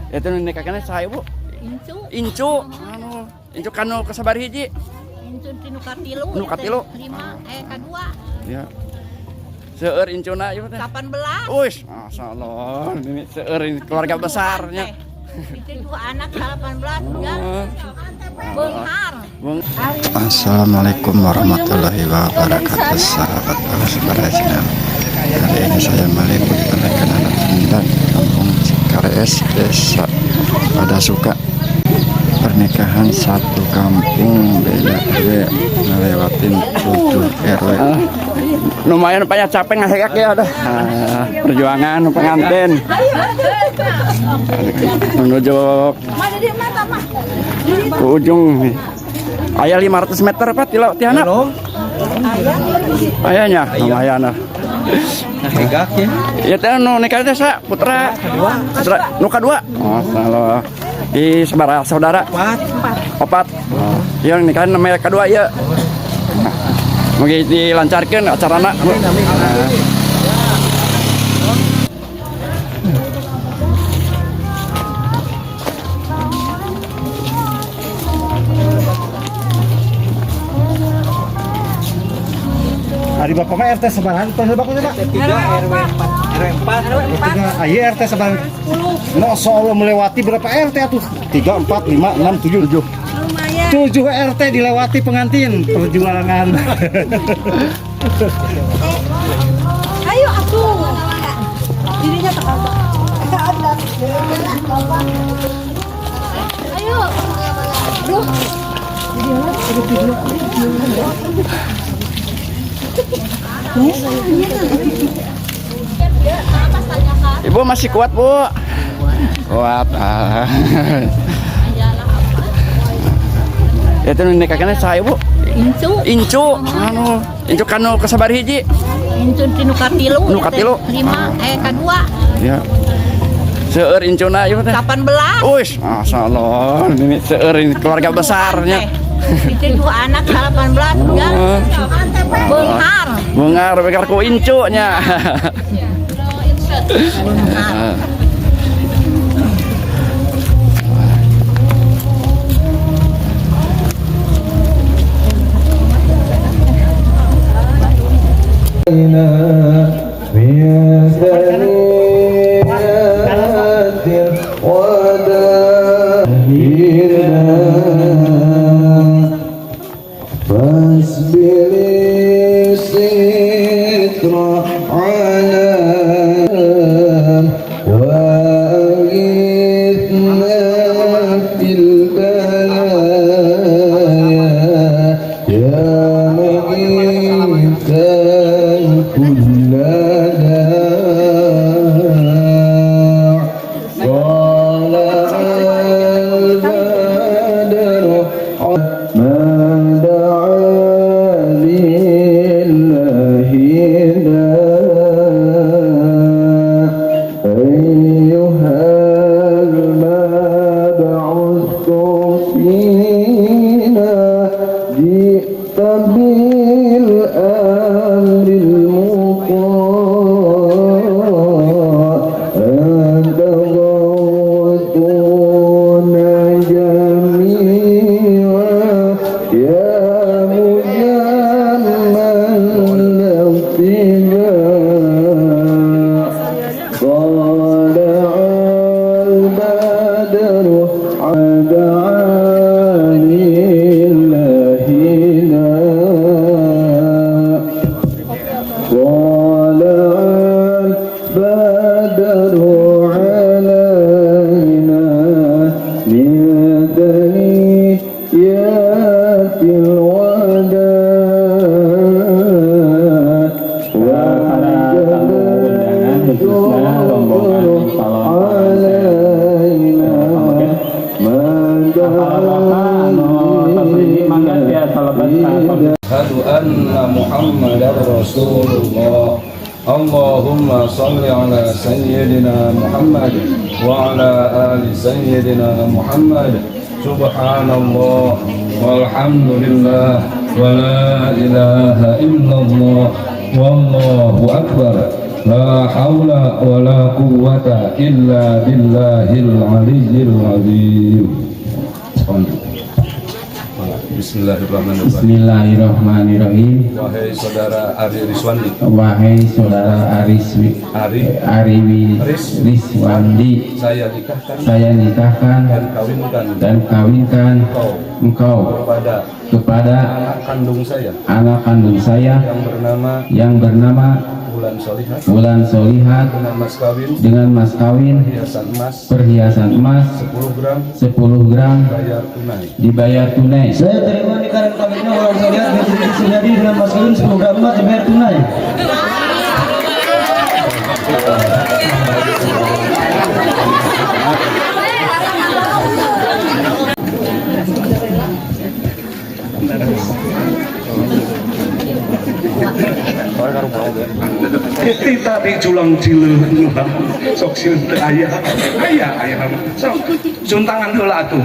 Itu nikahnya saya, Bu. Incu. Incu, anu, incu kanu kasabar hiji. Incu ti nu katilu. Nu katilu. Lima, eh kadua. Ya. Seueur incuna ieu teh. 18. Uish, masyaallah, ini seueur ini keluarga besarnya. Itu dua anak 18 ya. Beunghar. Assalamualaikum warahmatullahi wabarakatuh, sahabat Bagus Channel. Kali ini saya meliput pernikahan anak Sunda di Kampung Cikarees, Desa Padasuka. Pernikahan satu kampung beda RW, ngelewatin 7 RW. Lumayan banyak capek ngahegak ya udah. Ah, perjuangan pengantin menuju ke ujung. Aya 500 meter apa ti handap? Ayahnya lumayan lah. Ngahegak ya. Ya teh nu nikah teh sa putra putra nu kadua. Oh, salah. Di sabaraha saudara? Empat. Opat. Oh, yang nikah namanya kedua ya. Mugi dilancarkan acarana. Nah. Ari bapak mah RT sabaraha teh bapak Pak? 3 RW 4 RW 4. Tiga, aya RT sabaraha? Masya Allah, melewati berapa RT atuh? 3, 4, 5, 6, 7. 7. 7 RT dilewati pengantin perjuangan. Ayo aku. Dirinya tekan. Ayo. Duh. Ibu masih kuat, Bu? Kuat. Ah. Itu nikahnya saya, Bu. Incu. Incu, anu, incu kanu kasabar hiji. Incu ti nu katilu. Nu katilu. Lima, eh kadua. Ya. Seueur incuna ieu teh. 18. Uish, masyaallah, ini seueur ini keluarga besarnya. Itu dua anak 18 ya. Beunghar. Beunghar beunghar ku incunya. Beunghar. من ثنيات الوداع فاسبلي الستر على وأغثنا في البلايا يا مغيثا كل داع طلع البدر ما دعا لله داع أيها المبعوث فينا جئت بالأمر المطاع أنت غوثنا جميعا يا مجمل الاتباع طلع البدر دعا لله داع طلع البدر علينا من ثنيات الوداع Para tamu undangan, khususnya rombongan calon علينا ما bapak-bapak anu tos ini mangga tiasa lebet ka أشهد أن محمدا رسول الله اللهم صل على سيدنا محمد وعلى آل سيدنا محمد سبحان الله والحمد لله ولا إله إلا الله والله أكبر. La haula wa la quwwata illa billahil aliyyil azim. Bismillahirrahmanirrahim. Bismillahirrahmanirrahim. Wahai saudara Ari Riswandi, Wahai saudara Ari Ari Ris. Riswandi, saya nikahkan saya nikahkan dan kawinkan dan kawinkan engkau engkau kepada kepada anak kandung saya anak kandung saya yang bernama yang bernama Bulan Solihat Bulan Solihat dengan mas kawin dengan mas kawin perhiasan emas perhiasan emas 10 gram 10 gram bayar tunai. Dibayar tunai. Saya terima nikah dan kawinnya Wulan Solihat binti Riki Suryadi dengan mas kawin 10 gram emas dibayar tunai. Kita di julang cileung sok sieun teu aya aya aya mah sok suntangan heula atuh.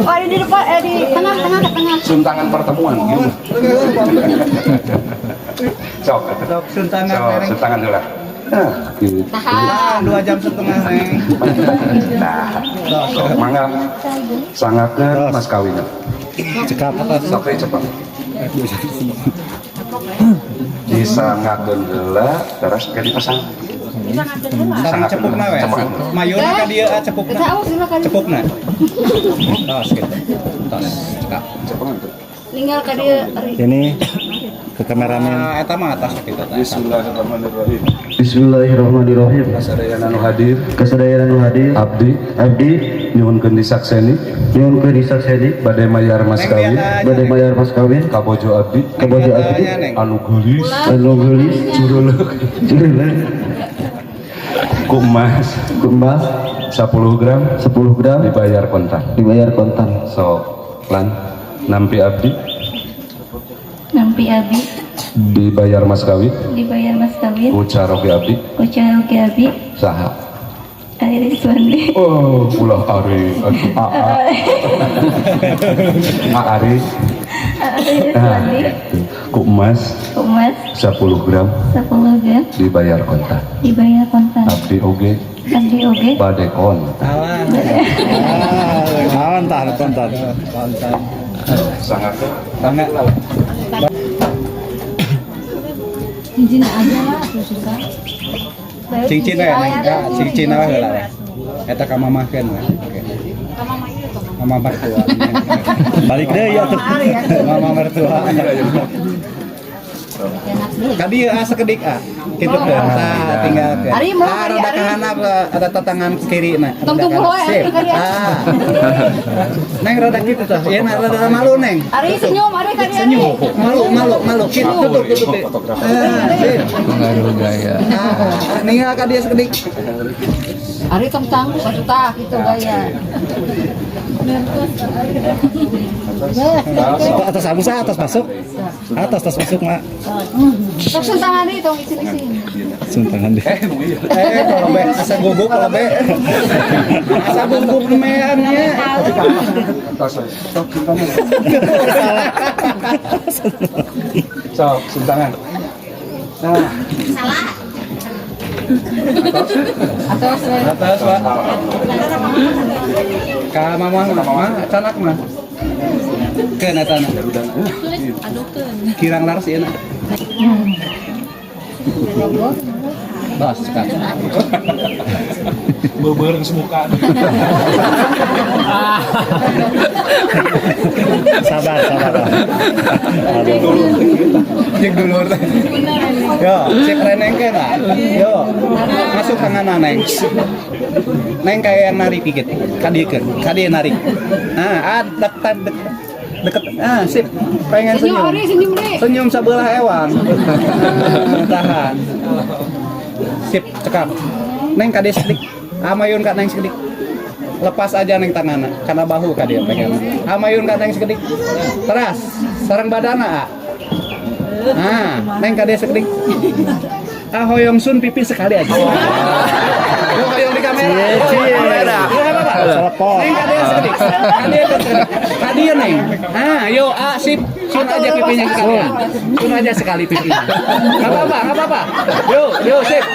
Oh, di depan, di tengah, tengah, tengah. Suntangan pertemuan gitu. Sok, Sok suntangan sok neng. Suntangan heula. Nah, gitu. Tahan 2,5 jam neng. Nah, mangga sangatnya mas kawin. Cekap. Sok we cepat. Disangakeun heula terus ke dipasang. Sareng cepukna we. Mayuna ka dieu ah cepukna. Cepukna. Tos gitu. Tos cekap. Cepengan tuh. Tinggal ke dia. Ini ke kameramen. Ah, eta mah atas gitu tah. Bismillahirrahmanirrahim. Bismillahirrahmanirrahim. Kasadayana nu hadir, Kasadayana nu hadir, abdi abdi nyuhunkeun disakseni nyuhunkeun disakseni bade mayar mas kawin bade mayar mas kawin ka bojo abdi ka bojo abdi anu geulis, anu geulis, curuleuk, curuleuk, ku emas ku emas 10 gram 10 gram dibayar kontan. Dibayar kontan. So lan nampi abdi. Nampi abi. Dibayar mas kawin dibayar mas kawin ku caroge abdi. Ku caroge abi. Saha? Ari Riswandi. Oh, ulah Ari aduh, aa aa Ari. Ari Nah, Riswandi. gitu. Ku emas Ku emas 10 gram 10 gram dibayar kontan. Dibayar kontan. Abdi oge Abdi oge bade kontan. Alah. Kontan, kontan. Kontan. Sangat. Tangga. Izin aja lah, susah. Cincin we neng. Ya, cincin we heula we. Eta ka mamahkeun we. Oke. Mama mertua. Balik deh ya tuh. Mama mertua. Tadi ah sekedik ah. Kitu teh. Tah tinggalkeun. Ari, mau, Ah, Ari, rada Ari. ka handap ada tangan kiri na. Tong tunggu we, Sip. Ari, Ari. Ah. Neng rada kitu tah. Ieu na rada malu neng. Ari senyum, Ari kali Ari. Malu malu malu. Kitu tutup tutup. Ah, sip. Pengaruh gaya. Ah, ninggal ka dia sekedik. Ari tong tangguh atuh tah kitu gaya. Atas abu sah, atas masuk. Atas atas masuk, Mak. Sok sentangan deui tong isin-isin. Suntangan deh. Eh, kalau be asa gugup kalau be. Asa gugup mean nya. Atas we. Sok suntangan. Sok suntangan. Nah, Atos we. Atas, Pak. Ka mama mama canak mah. Keun eta na. Kirang laras ieu na. Bas, cekap. Bebereng semuka. Sabar, sabar. Aduh. Jeung dulur teh. Yo, cek reneng ke lah. Yo, masuk tangan neng. Neng kayak yang narik dikit. Kadiekeun, kadie narik. Nah, ah, deket deket deket. Ah, sip. Pengen Senyum senyum. Ari, senyum Ri. Senyum sebelah ewang. Tahan. Sip, cekap. Neng kade sedik. Amayun ka neng sedik. Lepas aja neng tanganna, karena bahu ka dia pegang. Amayun ka neng sedik. Teras, sareng badana. Ah. Nah, neng kade sedik. Ah, hoyong sun pipi sekali aja. Yo hoyong di kamera. Cie, cie. Kamera. Telepon. Neng kade sedik. Kade sedik. Kade Ka dieu, Neng. Ah, yuk, ah, sip. Sun aja pipinya sekalian. Sun aja sekali pipinya. Gak apa-apa, gak apa-apa. Yuk, yuk, sip.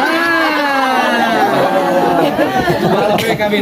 Ah. Balap kami.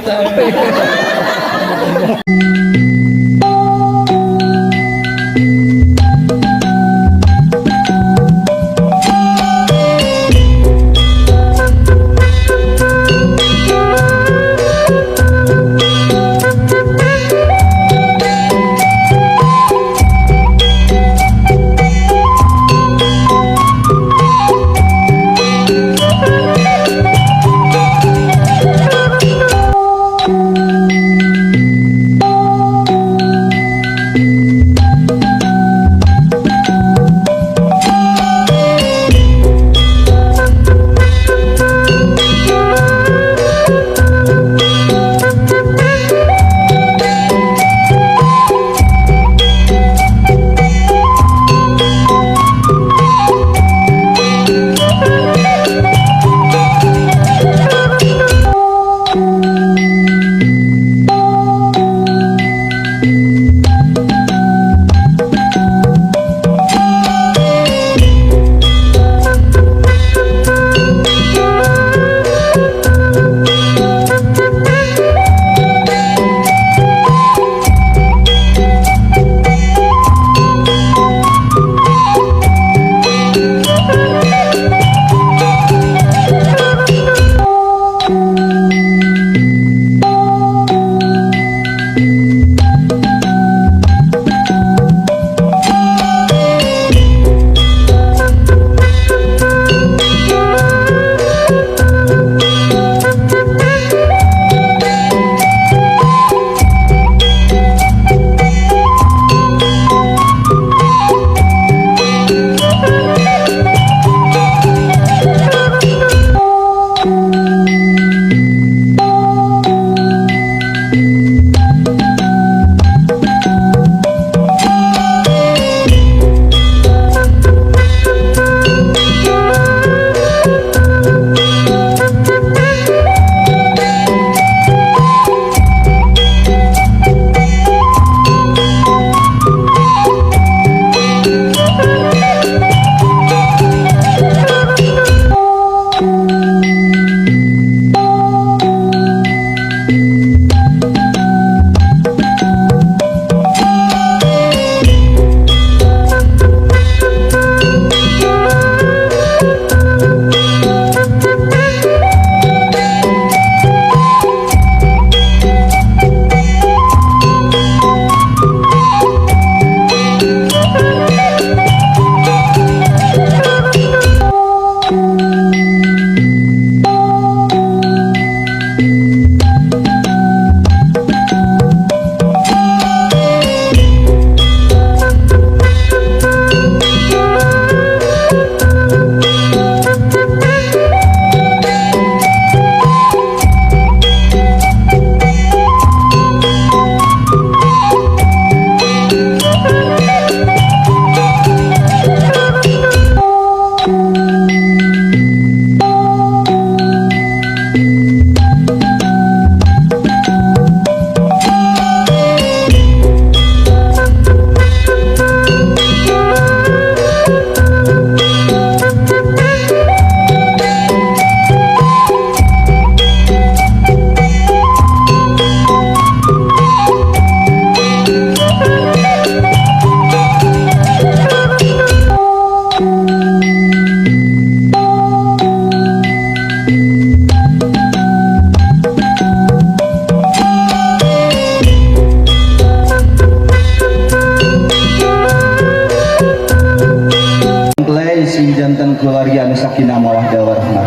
Sing janten keluarga anu sakinah mawaddah warahmah.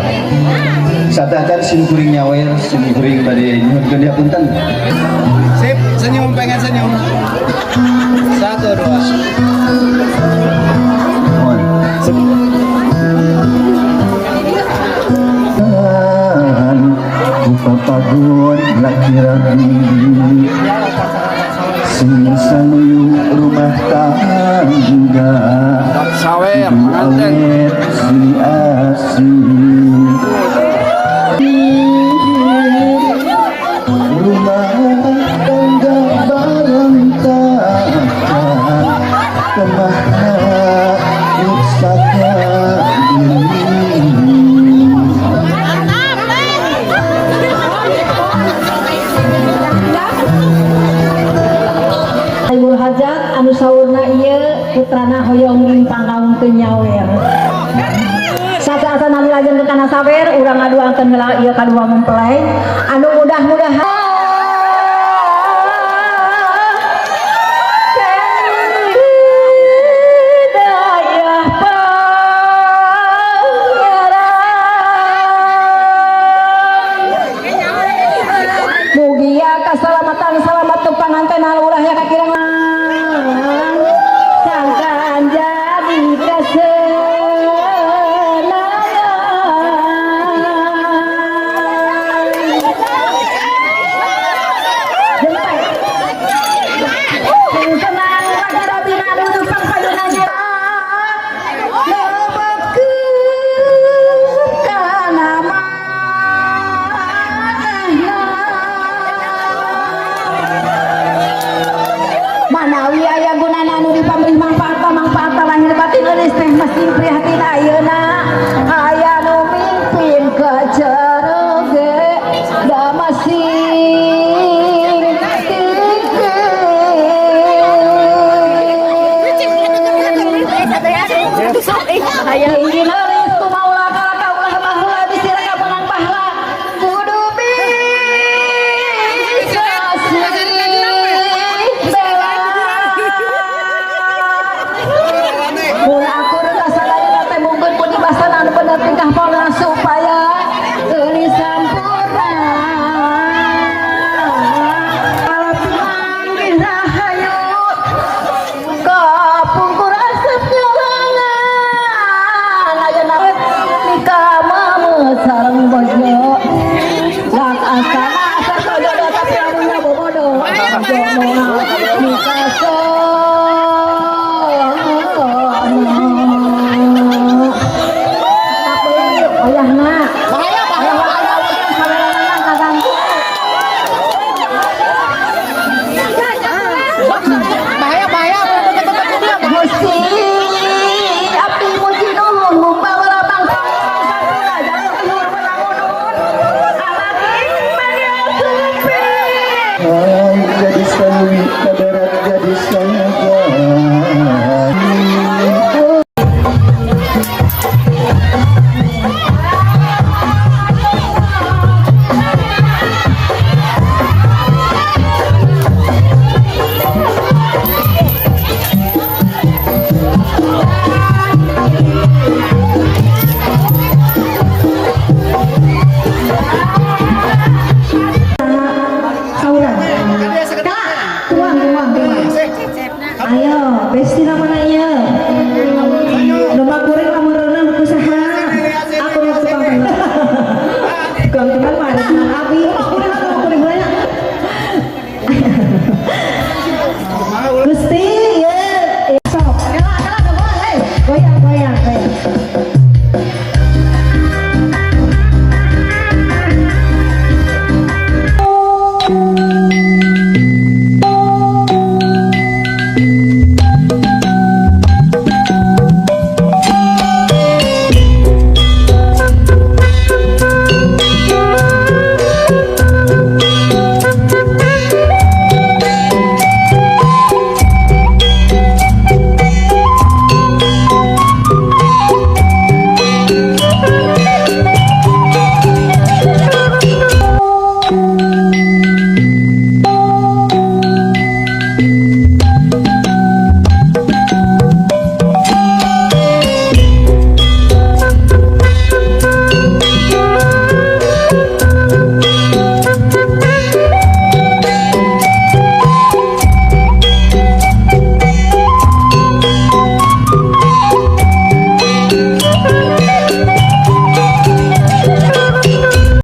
Satacan sim kuring nyawer, sim kuring bade nyuhunkeun dihapunten. Sip, senyum, pengen senyum. Satu, dua. Papagon laki-laki sing sanuyu rumah tangga Sawer, pengantin. Awet silih asih rumah tangga. Anu saurna ieu putrana hoyong dipangkawungkeun nyawer. Sasaasana dilajengkeun kana sawer, urang ngaduangkeun heula ieu kadua mempelai anu mudah-mudahan hidayah pangeran. Mugia kasalamatan salamat tu panganten ulah ya kakirangan sangkan jadi kesenangan. Jempe. Sing senang kakira bina duduk pangpayunannya lebetkeun kana manehna. Manawi aya gunana anu dipamrih mangfaat mangfaat lahir batin eulis teh mesti prihatin ayeuna aya nu mimpin ka ge da masing tinggi eulis kumaula kalaka ulah baheula bisi raka menang pahala kudu bisa sih bela. Mun akur kasadayana teh mungkin pun dibasan anu bener tingkah pola supaya geulis sampurna. Kalau manggih rahayu kapungkur asep nyolangan ayeuna nikah mama sareng bojo dak asana asal jodoh tapi amunnya bobodo jodoh nikah sono ayahna bahaya bahaya bahaya kaganggu. Bahaya bahaya. Gusti abdi muji nuhun mumbawa bangsa sampurna jalur luhur menangunun alaki Aing jadi sawi kadarat jadi sangat.